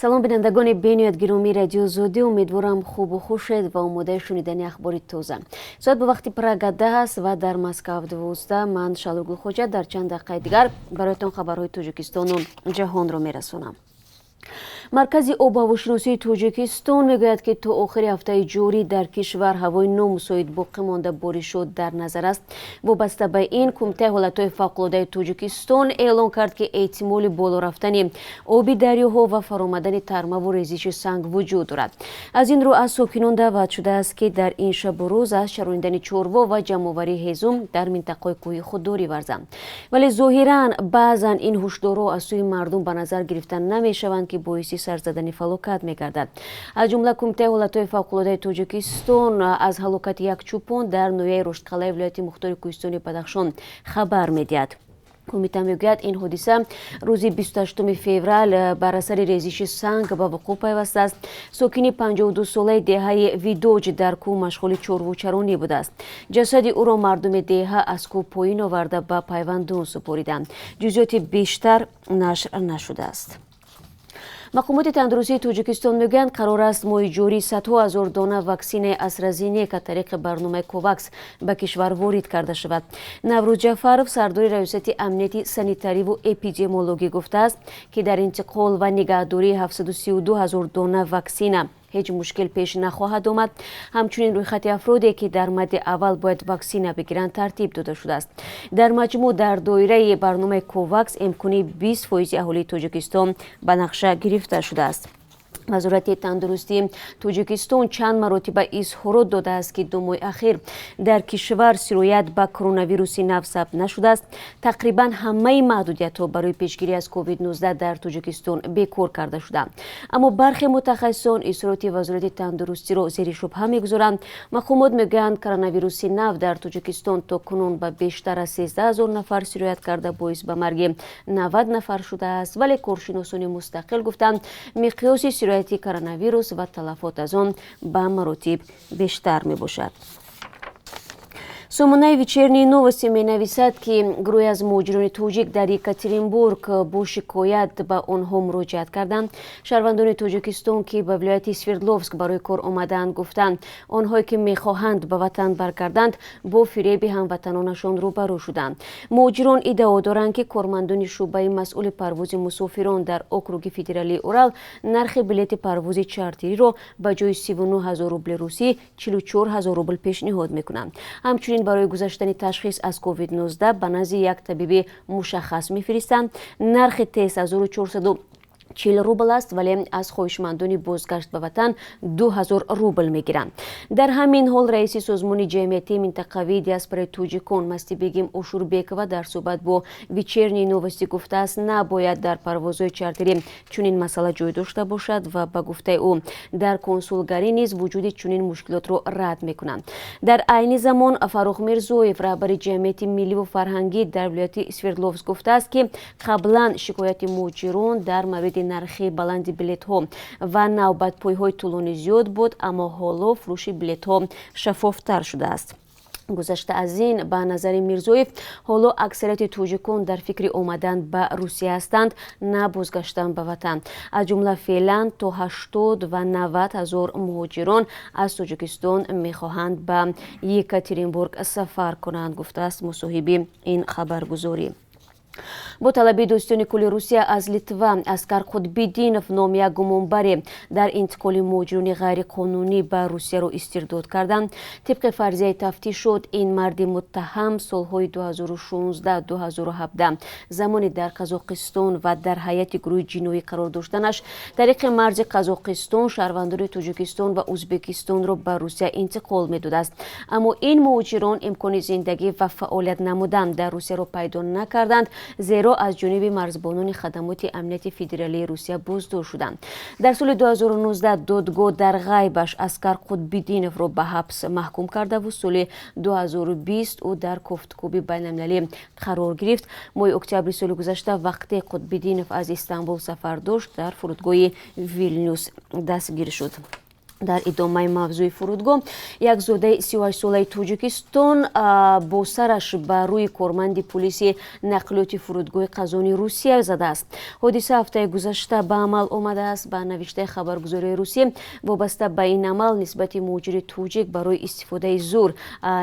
Салом, бинандагони бениҳоят гиромии Радиои Озодӣ. Умедворам, хубу хушед ва омодаи шунидани ахбори тоза. Соат ба вақти Прага 10 аст ва дар Москав 12. Ман, Шалу Гулхоҷа, дар чанд дақиқаи дигар бароятон хабарҳои Тоҷикистону ҷаҳонро мерасонам. Маркази обҳавошиносии Тоҷикистон мегӯяд, ки то охири ҳафтаи ҷорӣ дар кишвар ҳавои номусоид боқӣ монда, боришот дар назар аст. Вобаста ба ин, Кумитаи ҳолатҳои фавқулодаи Тоҷикистон эълон кард, ки эҳтимоли боло рафтани оби дарёҳо ва фаромадани тармаву резиши санг вуҷуд дорад. Аз ин рӯ аз сокинон даъват шудааст, ки дар ин шабу рӯз аз чаронидани чорво ва ҷамъоварии ҳезум дар минтақаҳои кӯҳӣ худдорӣ варзанд. Вале зоҳиран баъзан ин ҳушдорҳо аз сӯи мардум ба назар гирифта намешаванд, ки боиси сар задани фалокат мегардад. Аз ҷумла, Кумитаи ҳолатҳои фавқулодаи Тоҷикистон аз ҳалокати як чӯпон дар ноҳияи Рӯштқалаи вилояти мухтори кӯҳистони Бадахшон хабар медиҳад. Кумита мегӯяд, ин ҳодиса рӯзи 28 феврал бар асари резиши санг ба вуқӯъ пайвастааст. Сокини 52-солаи деҳаи Видоҷ дар кӯҳ машғули чорвучаронӣ будааст. Ҷасади ӯро мардуми деҳа аз кӯҳ поин оварда, ба пайвандон супориданд. Ҷузъиёти бештар нашр нашудааст. Мақомоти тандурустии Тоҷикистон мегӯянд, қарор аст моҳи ҷорӣ садҳо ҳазор дона ваксинаи Астразенека тариқи барномаи Ковакс ба кишвар ворид карда шавад. Наврӯз Ҷафаров, сардори Раёсати амнияти санитариву эпидемиологӣ, гуфтааст, ки дар интиқол ва нигаҳдории 732 ҳазор дона ваксина ҳеҷ мушкил пеш нахоҳад омад. Ҳамчунин рӯйхати афроде, ки дар мадди аввал бояд ваксина бигиранд, тартиб дода шудааст. Дар маҷмӯъ дар доираи барномаи Ковакс имкони 20 фоизи аҳолии Тоҷикистон ба нақша гирифта шудааст. Вазорати тандурустии Тоҷикистон чанд маротиба изҳорот додааст, ки 2 моҳи ахир дар кишвар сироят ба коронавируси нав сабт нашудааст. Тақрибан ҳамаи маҳдудиятҳо барои пешгирӣ аз COVID-19 дар Тоҷикистон бекор карда шуданд. Аммо бархе мутахассисон изҳороти Вазорати тандурустиро зери шубҳа мегузоранд. Мақомот мегӯянд, коронавируси нав дар Тоҷикистон то кунун ба бештар аз 13 000 нафар сироят карда, боис ба марги 90 нафар шудааст. Вале коршиносони мустақил гуфтанд, миқёси сирояти коронавирус ва талафот аз он ба маротиб бештар мебошад. Сомонаи «Вечерние новости» менависад, ки гурӯҳе аз муҳоҷирони тоҷик дар Екатеринбург бо шикоят ба онҳо муроҷиат карданд. Шаҳрвандони Тоҷикистон, ки ба вилояти Свердловск барои кор омадаанд, гуфтанд, онҳое, ки мехоҳанд ба ватан баргарданд, бо фиреби ҳамватанонашон рӯбарӯ шуданд. Муҳоҷирон иддао доранд, ки кормандони шӯъбаи масъули парвози мусофирон дар округи федералии Урал нархи билети парвози чартериро ба ҷои 39 ҳазор рубли русӣ 44 ҳазор рубл пешниҳод мекунанд. Ҳамчунин барои гузаштани ташхис аз COVID-19 ба назди як табиби мушаххас мефиристанд. Нархи тест 1440 рубл аст, вале аз хоҳишмандони бозгашт ба ватан 2000 рубл мегиранд. Дар ҳамин ҳол раиси созмони ҷамъиятии минтақавии диаспораи тоҷикон Мастибегим Ошурбекова дар суҳбат бо «Вечерние новости» гуфтааст, набояд дар парвозҳои чартерӣ чунин масъала ҷой дошта бошад ва ба гуфтаи ӯ, дар консулгарӣ низ вуҷуди чунин мушкилотро рад мекунанд. Дар айни замон Фаррух Мирзоев, раҳбари ҷамъияти милливу фарҳангӣ дар вилояти Свердловск, гуфтааст, ки қаблан шикояти муҳоҷирон дар мавриди нархи баланди билетҳо ва навбатпойҳои тӯлонӣ зиёд буд, аммо ҳоло фурӯши билетҳо шаффофтар шудааст. Гузашта аз ин, ба назари Мирзоев, ҳоло аксарияти тоҷикон дар фикри омадан ба Русия ҳастанд, на бозгаштан ба ватан. Аз ҷумла феълан то 80 ва 90 ҳазор муҳоҷирон аз Тоҷикистон мехоҳанд ба Екатеринбург сафар кунанд, гуфтааст мусоҳиби ин хабаргузорӣ. Бо талаби Додситони кулли Русия аз Литва Аскар Қутбиддинов ном як гумонбаре дар интиқоли муҳоҷирони ғайриқонунӣ ба Русияро истирдод карданд. Тибқи фарзияи тафтишот, ин марди муттаҳам солҳои 2016-2017, замоне дар Қазоқистон ва дар ҳайати гурӯҳи ҷиноӣ қарор доштанаш, тариқи марзи Қазоқистон шаҳрвандони Тоҷикистон ва Ӯзбекистонро ба Русия интиқол медодааст. Аммо ин муҳоҷирон имкони зиндагӣ ва фаъолият намудан дар Русияро пайдо накарданд, зеро аз ҷониби марзбонони Хадамоти амнияти федералии Русия боздошт шуданд. Дар соли 2019 додгоҳ дар ғайбаш Аскар Қутбиддиновро ба ҳабс маҳкум кардаву соли 2020 ӯ дар кофтукӯби байналмилалӣ қарор гирифт. Моҳи октябри соли гузашта, вақте Қутбиддинов аз Истанбул сафар дошт, дар фурудгоҳи Вилнюс дастгир шуд. Дар идомаи мавзӯи фурудгоҳ, як зодаи 38-солаи Тоҷикистон бо сараш ба рӯи корманди пулиси нақлиёти фурудгоҳи Қазони Русия задааст. Ҳодиса ҳафтаи гузашта ба амал омадааст. Ба навиштаи хабаргузории Русия, вобаста ба ин амал нисбати муҳоҷири тоҷик барои истифодаи зӯр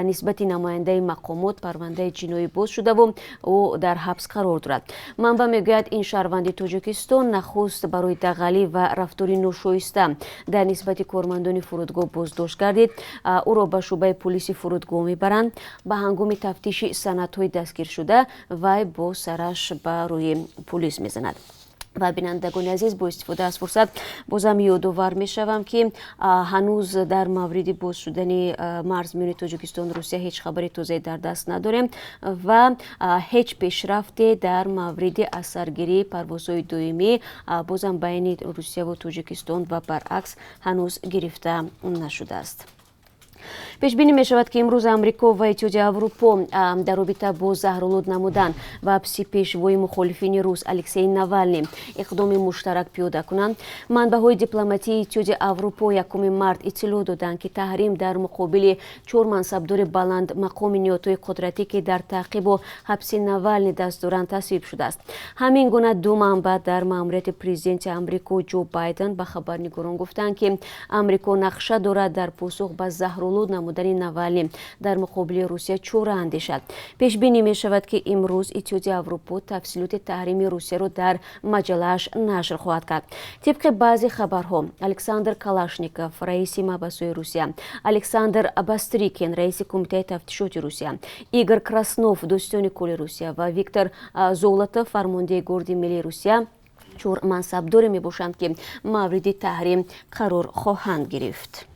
нисбати намояндаи мақомот парвандаи ҷиноӣ боз шудаву ӯ дар ҳабс қарор дорад. Манбаъ мегӯяд, ин шаҳрванди Тоҷикистон нахуст барои дағалӣ ва рафтори ношоиста дар нисбати кормандони фурудгоҳ боздошт гардид. Ӯро ба шӯъбаи пулиси фурудгоҳ мебаранд. Ба ҳангоми тафтиши санадҳои дастгиршуда вай бо сараш ба рӯи пулис мезанад. Ва, бинандагони азиз, бо истифода аз фурсат бозам ёдовар мешавам, ки ҳанӯз дар мавриди боз шудани марз миёни Тоҷикистону Русия ҳеҷ хабари тозае дар даст надорем ва ҳеҷ пешрафте дар мавриди аз саргирии парвозҳои доимӣ бозам байни Русияву Тоҷикистон ва баръакс ҳанӯз гирифта нашудааст. Пешбинӣ мешавад, ки имрӯз Амрико ва Иттиҳоди Аврупо дар робита бо заҳролуд намудан ва ҳабси пешвои мухолифини рус Алексей Навални иқдоми муштарак пиёда кунанд. Манбаъҳои дипломатии Иттиҳоди Аврупо 1 март иттилоъ доданд, ки таҳрим дар муқобили чор мансабдори баланд мақоми ниҳодҳои қудратӣ, ки дар таъқибу ҳабси Навални даст доранд, тасвиб шудааст. Ҳамин гуна ду манбаъ дар маъмурияти президенти Амрико Ҷо Байден ба хабарнигорон гуфтанд, ки Амрико нақша дорад дар посух ба заҳролуд намудани Навални дар муқобили Русия чора андешад. Пешбинӣ мешавад, ки имрӯз Иттиҳоди Аврупо тафсилоти таҳрими Русияро дар маҷаллааш нашр хоҳад кард. Тибқи баъзе хабарҳо, Александр Калашников, раиси маҳбасҳои Русия, Александр Бастрикин, раиси Кумитаи тафтишоти Русия, Игор Краснов, додситони кулли Русия, ва Виктор Золотов, фармондеҳи Гвардияи миллии Русия, чор мансабдоре мебошанд, ки мавриди таҳрим қарор хоҳанд гирифт.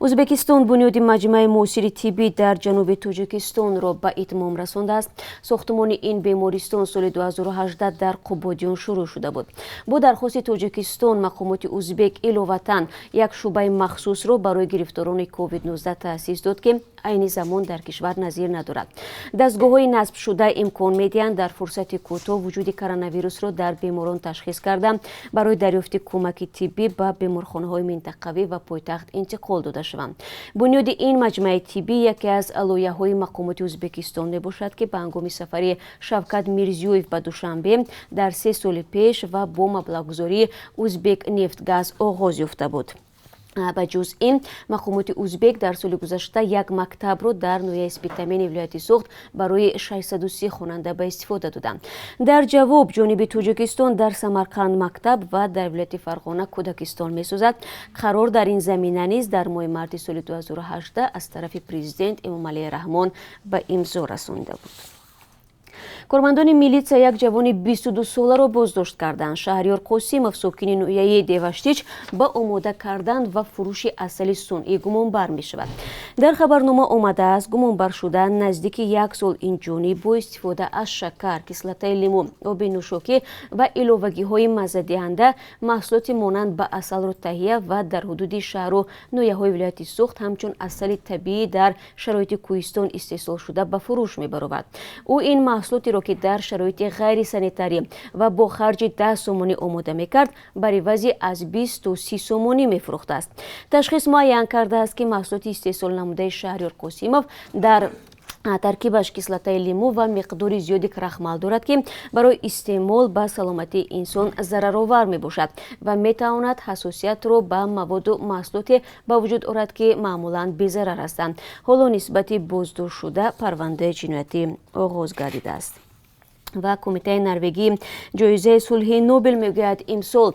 Ӯзбекистон бунёди маҷмӯаи муосири тиббӣ дар ҷануби Тоҷикистонро ба итмом расондааст. Сохтмони ин бемористон соли 2018 дар Қубодиён шурӯъ шуда буд. Бо дархости Тоҷикистон мақомоти узбек иловатан як шӯъбаи махсусро барои гирифторони COVID-19 таъсис дод, ки айни замон дар кишвар назир надорад. Дастгоҳҳои насбшуда имкон медиҳанд дар фурсати кӯтоҳ вуҷуди коронавирусро дар беморон ташхис карда, барои дарёфти кӯмаки тиббӣ ба беморхонаҳои минтақавӣ ва пойтахт интиқол дода шаванд. Бунёди ин маҷмӯаи тиббӣ яке аз лоиҳаҳои мақомоти Ӯзбекистон мебошад, ки ба ҳангоми сафари Шавкат Мирзиёев ба Душанбе дар 3 соли пеш ва бо маблағгузории Ӯзбекнефтгаз оғоз ёфта буд. Ба ҷуз ин, мақомоти узбек дар соли гузашта як мактабро дар ноҳияи Спитамени вилояти Суғд барои 630 хонанда ба истифода доданд. Дар ҷавоб ҷониби Тоҷикистон дар Самарқанд мактаб ва дар вилояти Фарғона кӯдакистон месозад. Қарор дар ин замина низ дар моҳи марти соли 2018 аз тарафи президент Эмомалӣ Раҳмон ба имзо расонида буд. Кормандони милитсия як ҷавони 22-соларо боздошт карданд. Шаҳриёр Қосимов, сокини ноҳияи Деваштич, ба омода кардан ва фурӯши асали сунъӣ гумонбар мешавад. Дар хабарнома омадааст, гумонбаршуда наздики як сол инҷониб бо истифода аз шакар, кислотаи лимӯ, оби нӯшокӣ ва иловагиҳои маззадиҳанда маҳсулоти монанд ба асалро таҳия ва дар ҳудуди шаҳру ноҳияҳои вилояти Суғд ҳамчун асали табиӣ дар шароити кӯҳистон истеҳсолшуда ба фурӯш мебаровард. Ӯ ин маҳсулотеро, ки дар шароити ғайрисанитарӣ ва бо харҷи 10 сомонӣ омода мекард, бар ивази аз 20 то 30 сомонӣ мефурӯхтааст. Ташхис муайян кардааст, ки маҳсулоти истеҳсол намудаи Шаҳриёр Қосимов дар таркибаш кислотаи лимӯ ва миқдори зиёди крахмал дорад, ки барои истеъмол ба саломатии инсон зараровар мебошад ва метавонад ҳассосиятро ба маводу маҳсулоте ба вуҷуд орад, ки маъмулан безарар ҳастанд. Ҳоло нисбати боздоштшуда парвандаи ҷиноятӣ оғоз гардидааст. Ва Кумитаи Норвегии ҷоизаи сулҳи Нобел мегӯяд, имсол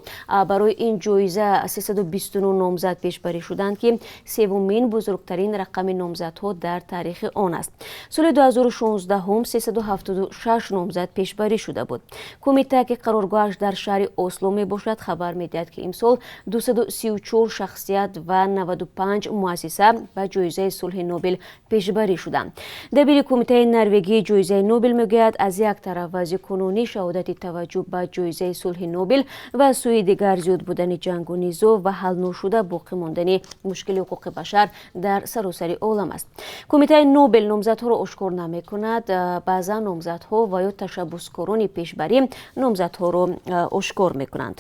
барои ин ҷоиза 329 номзад пешбарӣ шуданд, ки севумин бузургтарин рақами номзадҳо дар таърихи он аст. Соли 2016 376 номзад пешбарӣ шуда буд. Кумита, ки қароргоҳаш дар шаҳри Осло мебошад, хабар медиҳад, ки имсол 234 шахсият ва 95 муассиса ба ҷоизаи сулҳи Нобел пешбарӣ шуданд. Дабири Кумитаи Норвегии ҷоизаи Нобел мегӯяд, аз як тараф вазъи кунунӣ шаҳодати таваҷҷӯҳ ба ҷоизаи сулҳи Нобел ва аз сӯи дигар зиёд будани ҷангу низоъ ва ҳалношуда боқӣ мондани мушкили ҳуқуқи башар дар саросари олам аст. Кумитаи Нобел номзадҳоро ошкор намекунад. Баъзан номзадҳо ва ё ташаббускорони пешбарӣ номзадҳоро ошкор мекунанд.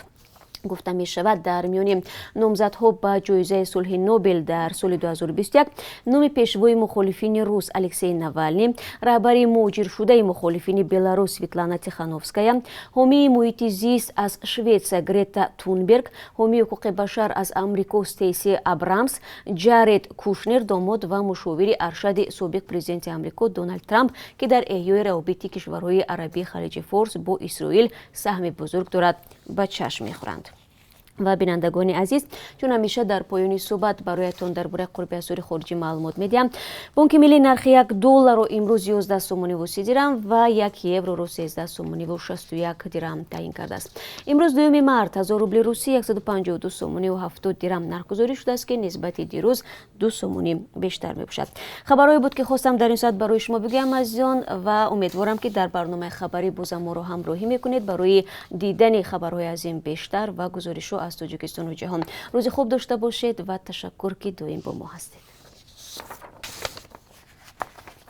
Гуфта мешавад, дар миёни номзадҳо ба ҷоизаи сулҳи Нобел дар соли 2021 номи пешвои мухолифини рус Алексей Навални, раҳбари муҳоҷиршудаи мухолифини Беларус Светлана Тихановская, ҳомии муҳити зист аз Шветсия Грета Тунберг, ҳомии ҳуқуқи башар аз Амрико Стейси Абрамс, Ҷаред Кушнер, домод ва мушовири аршади собиқ президенти Амрико Доналд Трамп, ки дар эҳёи равобити кишварҳои арабии Халиҷи Форс бо Исроил саҳми бузург дорад, ба чашм мехӯранд. Ва, бинандагони азиз, чун ҳамеша дар поёни суҳбат бароятон дар бораи қурби асъори хориҷӣ маълумот медиҳам, Бонки Миллӣ нархи 1 долларро имрӯз 11 сомониву 30 дирам ва 1 евроро 13 сомониву 61 дирам таъин кардааст. Имрӯз, 2 март, 1000 рубли русӣ 152 сомониву 70 дирам нархгузорӣ шудааст, ки нисбати дирӯз 2 сомонӣ бештар мебошад. Хабарҳое буд, ки хостам дар ин соат барои шумо бигӯям, азизон, ва умедворам, ки дар барномаи хабарӣ бозам моро ҳамроҳӣ мекунед барои дидани хабарҳои аз ин бештар ва гузоришҳо аз Тоҷикистону ҷаҳон. Рӯзи хуб дошта бошед ва ташаккур, ки доим бо мо ҳастед.